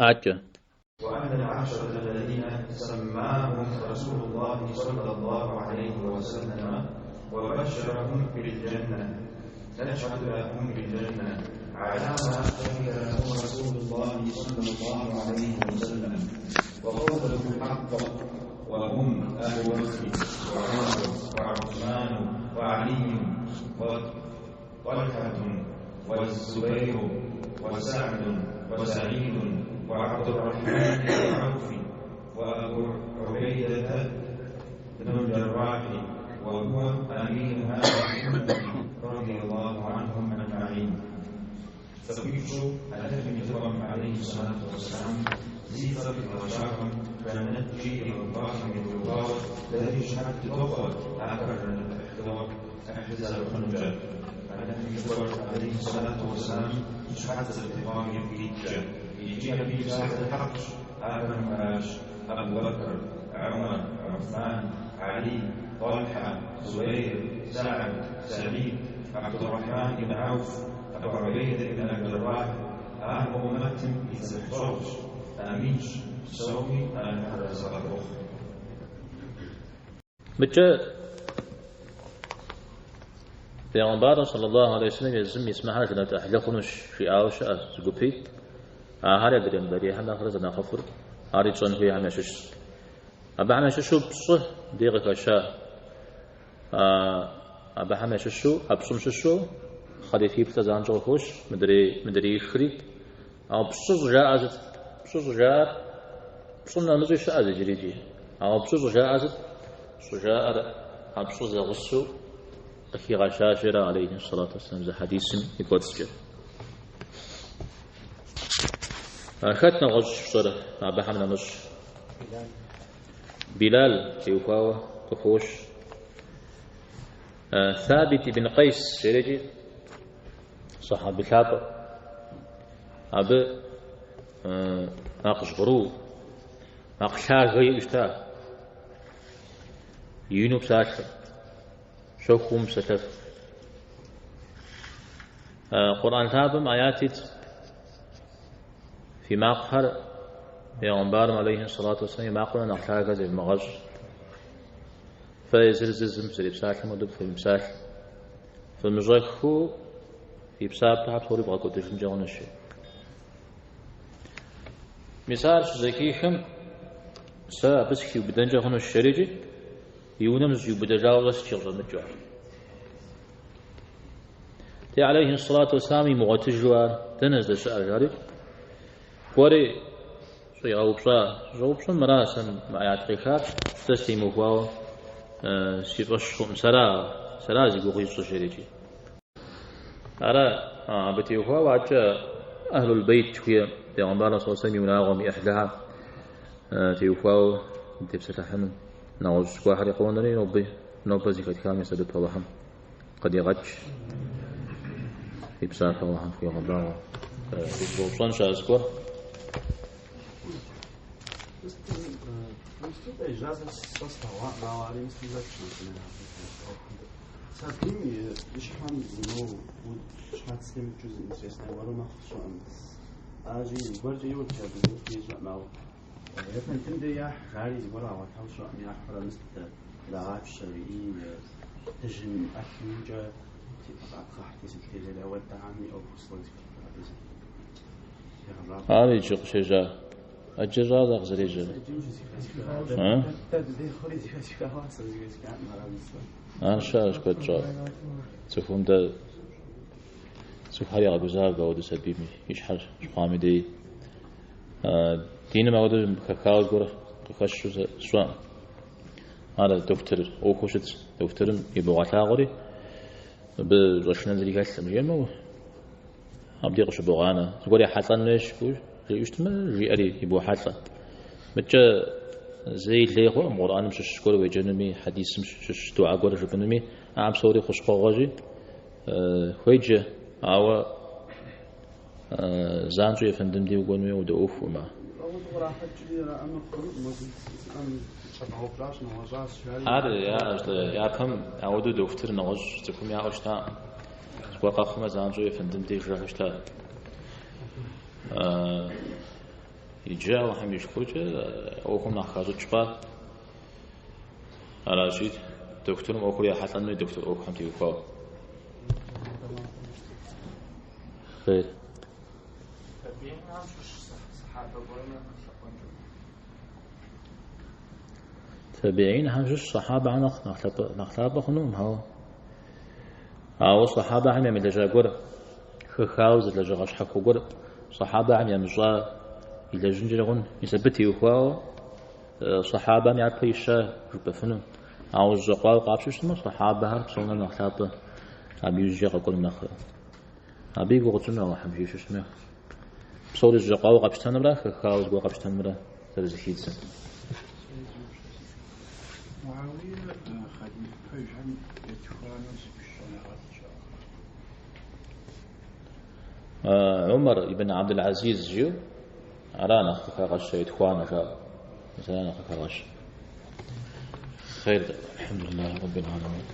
Адэкӏэ. وأن العشرة الذين سماهم رسول الله صلى الله عليه وسلم وبشرهم بالجنة نشهد لهم بالجنة على ما شهد لهم رسول الله صلى الله عليه وسلم وقوله حق وهم أبو بكر وعمر وعثمان وعلي وطلحة والزبير وسعد وسعيد وعبد الرحمن بن عوف وأبو عبيدة بن الجراح وهو أمين هذه الأمة رضي الله عنهم أجمعين. Цӏыхуипщӏу Алыхьым и лӏыкӏуэм алейхи сэлату уэсэлам зи цӏэ къигъэщахэм жэнэткӏи егъэкӏуахэм ятеухуауэ дэри щыхьэт дытохъуэ ахэр жэнэт ӏыхьлыуэ ӏыхьлы зэрыхъунумкӏэ. Алыхьым и лӏыкӏуэр алейхи сэлату уэсэлам щыхьэт зэрытехъуам ипкъ иткӏэ. Икӏи абы и псалъэр хьэкъщ, ахэр мыращ: Абу Бэкр, Умар, Уthман, Алий, Тӏалхьэ, Зубейр, Сагьд, Сэгьид, Абдуррахьман ибн Ауф, Абу Убейдэ ибн аль-Джэррахь. Ар мы ӏуммэтым и дзыхьщӏэгъущ, аминщ, псоми Алыхьыр арэзы къахухъу. Мыкӏэ Бегъымбарым саллаллаху алейхи вассалам езым мис мыхэр жэнэт ӏыхьлы хъунущ жиӏауэ щыӏэщ зы гупи. Ахэр адрей мыдрейхэм нэхърэ зэрынэхъыфӏыр ари тщӏэн хуейхэм ящыщщ. Абыхэм ящыщу пщӏы дей къыхэща. Абыхэм ящыщу, а пщӏым щыщу хъалифиплӏыр занщӏэу къыхощ, мыдреихри. Ауэ пщӏы щӏыжаӏэр сыт? Пщӏы щӏыжаӏэр пщӏым нэмыщӏи щыӏэщ иджырикӏи. Ауэ пщӏы щӏыжаӏэр сыт? Щӏыжаӏэр а пщӏыр зэгъусэу къыхигъэщащ ара алейхи сэлату уэсселам зы хьэдисым и кӏуэцӏкӏэ. Хэт нэгъуэщӏ фщӏэр абыхэм нэмыщӏ? Билал теухуауэ къыхощ. Сабит ибн Къейс жерикӏи сахьаби лъапӏэ. Абы макъ жьгъыру, макъ лъагэ иӏэу щыта. Ину псалъэ, щэхуу мыпсэлъэф. Къурӏэн лъапӏэм аят ит фи макъхэр Бегъымбарым алейхи сэлату уэсселам и макъым нэхъ лъагэ зевмыгъэщӏ. Фэ езыр зыр зым зэрепсалъэм хуэдэу фемыпсалъэ. Фымыщӏэххэу фи псапэхэр псори вгъэкӏуэдыжынкӏэ хъунущ. Мис ар щызэхихым, сэ абы сыхиубыдэнкӏэ хъунущ жерикӏи, и унэм зыщӏиубыдэжауэ щӏэсщ къыщӏэмыкӏыу ар. Те алейхи сэлату уэсселам имыгъуэтыжу ар дэнэ здэщыӏэр жари, кӏуэри щӏигъэупщӏа. Щӏэупщӏэм мыра сэ мы аят къехар, сэ стемыухуауэ си фӏэщ хъуӏым, сэра, сэра зи гугъу ищӏыр жерикӏи. Ара абы теухуауэ адэкӏэ Ахлул Бейт жыхуиӏэ Бегъымбар саллаллаху алейхи вассалам и унагъуэм и ӏыхьлыхэр теухуауэ тепсэлъыхьыну нэгъуэщӏ гуэрхэри къонэри нобэ зэхэтхам и сэбэп Алыхьым къыдигъэкӏ. И псапэ Алыхьым тхуигъэбагъуэ. Узыщӏэупщӏэн щыӏэ зыгуэр? Сабийм и щхьэм зы щхьэц темыкӏыу зы интересный гуэру нэхъ сщӏэкъым. Аращи, зыгуэркӏэ иут абы ищӏэкъым, ауэ ефэндым дей яхь жари зыгуэр къагъуэтауэ сщӏэкъым, яхьурэ мыст ирагъапщэр и дыжьын ӏэлъынкӏэ къапхъыхь тезылъ ауэдэхэм и ӏуэху слӏо зыхэлъ. Ар иджы къыщежьа. Ӏэджэ щӏа къызэрежьэр. Ар щыӏэщ куэд щӏа. Цӏыхум дэ цӏыхухэр ягъэгузавэ ауэдэу сабийм и щхьэр щыхъуам и дей. Диным ауэдэу хэхауэ зыгуэр къыхэщу сщӏэкъым. Ар дохутыр ӏуэхуу щытщ. Дохутырым ибогъэлъагъури, абы щӏэшынэн зыри хэлъкъым жиӏэмэ, абдей къыщыбогъанэ. Зыгуэр ехьэлӏэн хуейщ жиӏэу щытмэ, жиӏэри ибохьэлӏэ. Мыдкӏэ зэи лей хъуӏым Къурӏэным щыщ гуэр уеджэнуми, хьэдисым щыщ дуӏэ гуэр жыпӏэнуми, а псори хущхъуэгъуэщи, хуеджэ, ауэ занщӏэу ефэндым дей укӏуэнуи ауэдэ ӏуэхукъым ар. Ар яӏэщ, япэм ауэдэу дохутыр нэгъуэщӏ цӏыхум яӏэу щытакъым. Зыгуэр къэхъумэ занщӏэу ефэндым деж жэхэу щыта. Иджы Алыхьым и шыкуркӏэ ӏуэхум нэхъ хащӏыкӏ хъуа. Аращи, дохутырым ӏуэхур ехьэлӏэн хуей дохутыр ӏуэхухэм теухуауэ. Хъер. Табиинхэм щыщ сахьабэ гуэрым нэхъ лъапӏэнкӏэ. Табиинхэм щыщ сахьабэхэм нэхъ лъапӏэ хъунукъым, хьэуэ. Ауэ сахьабэхэм ямылэжьа гуэр, хэхауэ зы лэжьыгъэ щхьэхуэ гуэр сахьабэхэм ямыщӏа илэжьынкӏэри хъун. Мис абы теухуауэ сахьабэм япэ ища жыпӏэфыну. Ауэ зэщӏэкъуауэ къапщтэу щытмэ, сахьабэхэр псом нэхъ нэхъ лъапӏэ абы иужькӏэ къэкӏуэным нэхърэ. Абы и гугъу тщӏыну Алыхьым жиӏэу щытмэ, псори зэщӏэкъуауэ къэпщтэнымрэ хэхауэ зыгуэр къэпщтэнымрэ зэрызэхидзыр. Муауие хъалиф пэжхэм етхуанэу зыбж щӏэныгъэлӏ щыӏэкъым. Умар ибн Абдул-Азиз жиӏэу, ара нэхъ къыхагъэщ етхуанэ жаӏэу. Мис ара нэхъ къыхагъэщ. Хъер, алхьэмдулиллахи раббил гӏаламин.